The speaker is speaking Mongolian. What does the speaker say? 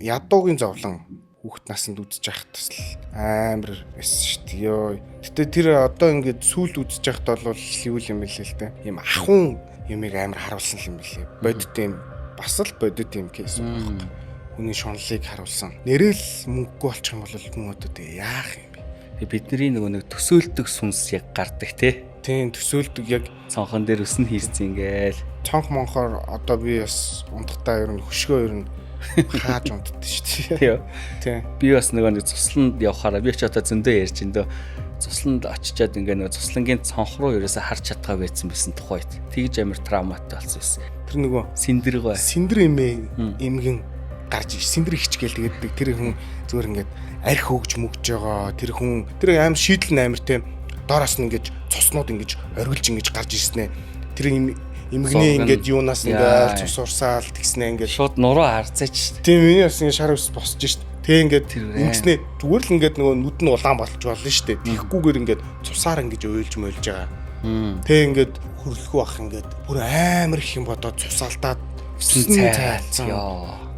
Ядуугийн зовлон хүүхд насанд үзэж байхад бас л амар байсан шүү дээ. Йоо. Гэтэ тэр одоо ингээд сүүлд үзэж байхад бол юу юм бэлээ л дээ. Ийм ахуун юмыг амар харуулсан юм бэлээ. Бодит юм бас л бодит юм case байхгүй. Хүний шунлыг харуулсан. Нэрэл мөнгөгүй болчих юм бол хүн одоо тэгээ яах юм бэ? Бидний нөгөө нэг төсөөлдөг сүнс яг гардаг те. Тийм, төсөөлдөг яг. Цонхон дээр өснө хийсэн ингээл. Цонх монхоор одоо би бас унтахтаа ер нь хөшгөө ер нь хааж унтдээ шүү дээ. Тийм. Би бас нөгөө нэг цусланд явхаараа би ч одоо зөндөө ярьж ин дөө. Цусланд очичоод ингээ нөгөө цуслангийн цонх руу ерөөсө харж чадгаа байсан байсан тухайд. Тэгж амар травматай болсон байсан. Тэр нөгөө синдэр гой. Синдэр эмээ эмгэн гарч синдэр ихчгээл тэгээд тэр хүн зүгээр ингээд арх өгж мөгж байгаа. Тэр хүн тэр аим шийдэл нь амар те доороос нь ингээд цуснууд ингээд оргилж ингээд гарч ирснэ. Тэр юм эмгний ингээд юунаас ингээд цус урсаал тэгснэ ингээд шууд нуруу харцаач шүү. Тийм, миний бас ингээд шар ус босч шүү. Тэг ингээд ингэснэ зүгээр л ингээд нөгөө нүд нь улаан болж болно шүү дээ. Тэгхгүйгээр ингээд цусаар ингээд уйлж муйлж байгаа. Тэг ингээд хөрлөхүү ах ингээд бүр амар их юм бодоод цусаалтаад цусан цайлцсан. Йоо.